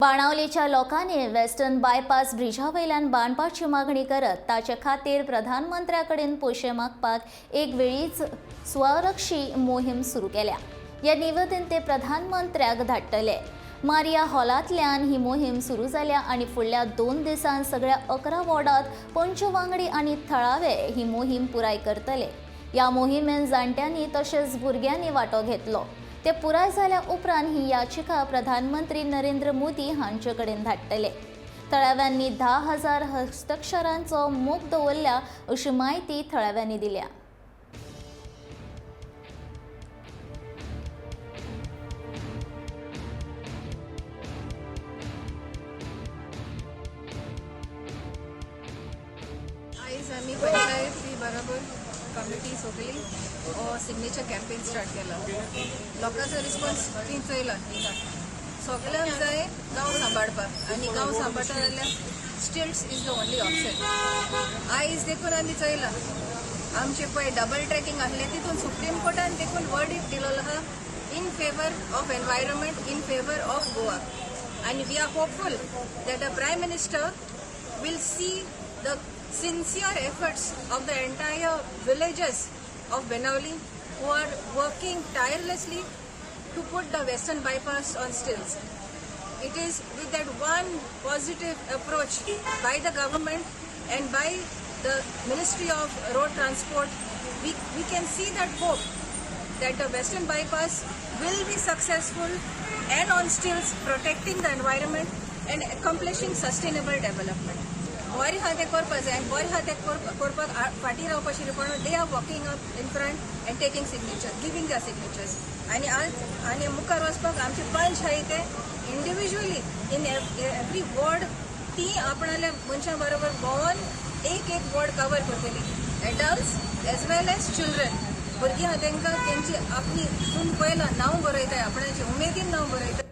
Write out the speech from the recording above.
बाणावलेच्या लोकांनी western bypass Brezza वयल्यान बांदपाची मागणी करत ताचे खातीर प्रधानमंत्र्या कडेन पयशे मागपाक एक वेळीच स्वरक्षी मोहीम सुरू केल्या. हे निवेदन ते प्रधानमंत्र्याक धाडटले. मारिया हॉलांतल्यान ही मोहीम सुरू जाल्या आनी फुडल्या 2 दिसांत सगळ्या 11 वॉर्डांत पंच वांगडी आनी थळावे ही मोहीम पुराय करतले. ह्या मोहिमेन जाणट्यांनी तशेंच भुरग्यांनी वांटो घेतलो. ते पुराय जाल्या उपरांत ही याचिका प्रधानमंत्री नरेंद्र मोदी हांचे कडेन धाडटले. थळाव्यांनी 10,000 हस्ताक्षरांचो मोख दवरल्या अशी म्हायती थळाव्यांनी दिल्या. आयज आमी पंचायती बरोबर कमिटी सगळी सिग्नेचर कॅम्पेन स्टार्ट केला. लोकांचो रिस्पॉन्स ती चोयला. सगळ्यांक जाय गांव सांबाळपाक आनी गांव सांबाळटा जाल्यार stilts is the only option. आयज देखून आमी चोयला, आमचे पळय डबल ट्रॅकिंग आहलें, तितून सुप्रीम कोर्टान देखून वर्डिक्ट दिलोलो आहा in favour of environment, in favour of Goa, आनी we are hopeful that the Prime Minister will see the sincere efforts of the entire villagers of Benaulim who are working tirelessly to put the Western Bypass on stilts. It is with that one positive approach by the government and by the Ministry of Road Transport, we can see that hope that the Western Bypass will be successful and on stilts, protecting the environment and accomplishing sustainable development. बरें आहा तें करपाक जाय आनी बरें आहा तें करपाक फाटीं रावपाचें पण they are walking up in front and taking signature, giving their signatures. आनी आज आनी मुखार वचपाक आमचे पंच आहाय ते इंडिविज्युअली इन एवरी वॉर्ड ती आपणाल्या मनशां बरोबर भोंवन एक एक वॉर्ड कवर करतली, adults as well as children. भुरगीं आहा तेंकां तेंची आपली सून पयला नांव बरयताय, आपणाचे उमेदीन नांव बरयता.